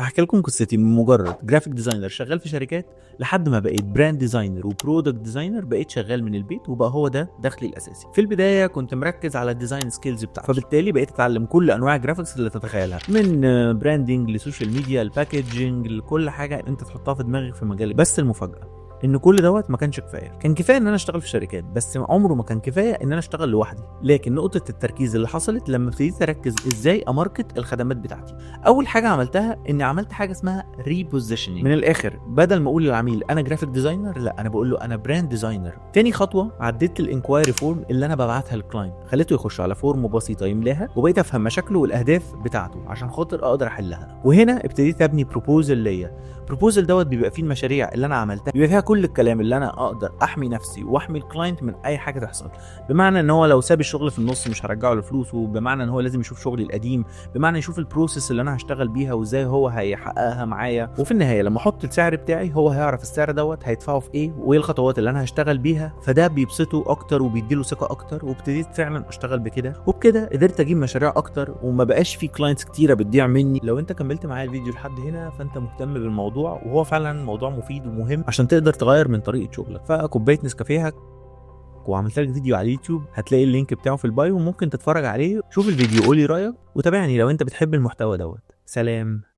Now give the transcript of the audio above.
هحكي لكم قصتي من مجرد graphic designer شغال في شركات لحد ما بقيت brand designer و product designer، بقيت شغال من البيت وبقى هو ده دخلي الاساسي. في البداية كنت مركز على ال design skills بتاعتي، فبالتالي بقيت اتعلم كل انواع ال graphics اللي تتخيلها، من branding ل social media ل packaging، لكل حاجة انت تحطها في دماغك في مجالك. بس المفاجاة ان كل دوت ما كانش كفايه. كان كفاية ان انا اشتغل في شركات، بس عمره ما كان كفاية ان انا اشتغل لوحدي. لكن نقطة التركيز اللي حصلت لما ابتديت اركز ازاي ا market الخدمات بتاعتي، اول حاجة عملتها اني عملت حاجة اسمها repositioning. من الاخر، بدل ما اقول للعميل انا graphic designer، لا، انا بقول له انا brand designer. تاني خطوه، عدلت ال inquiry form اللي انا ببعتها لل client، خليته يخش على form بسيطة يملاها، وبقيت افهم مشاكله والاهداف بتاعته عشان خاطر اقدر احلها. وهنا ابتديت ابني proposal ليا. proposal دوت بيبقى فيه المشاريع اللي انا عملتها، بيبقى فيها كل الكلام اللي انا اقدر احمي نفسي واحمي ال client من اي حاجة تحصل، بمعنى ان هو لو ساب الشغل في النص مش هرجعه له فلوسه، بمعنى ان هو لازم يشوف شغلي القديم، بمعنى يشوف ال process اللي انا هشتغل بيها وازاي هو هيحققها معايا. وفي النهاية لما احط السعر بتاعي، هو هيعرف السعر دوت هيدفعه في ايه وايه الخطوات اللي انا هشتغل بيها، فده بيبسطه اكتر وبيديله ثقة اكتر. وابتديت فعلا اشتغل بكده، وبكده قدرت اجيب مشاريع اكتر وما بقاش في clients كتيرة بتضيع مني. لو انت كملت معايا الفيديو لحد هنا فانت مهتم بالموضوع، وهو فعلا موضوع مفيد ومهم عشان تقدر تغير من طريقه شغلك. فكوبايه نسكافيهك، وعملت لك فيديو على اليوتيوب، هتلاقي ال link بتاعه في ال bio وممكن تتفرج عليه. شوف الفيديو، قولي رايك، وتابعني لو انت بتحب المحتوى دوت. سلام.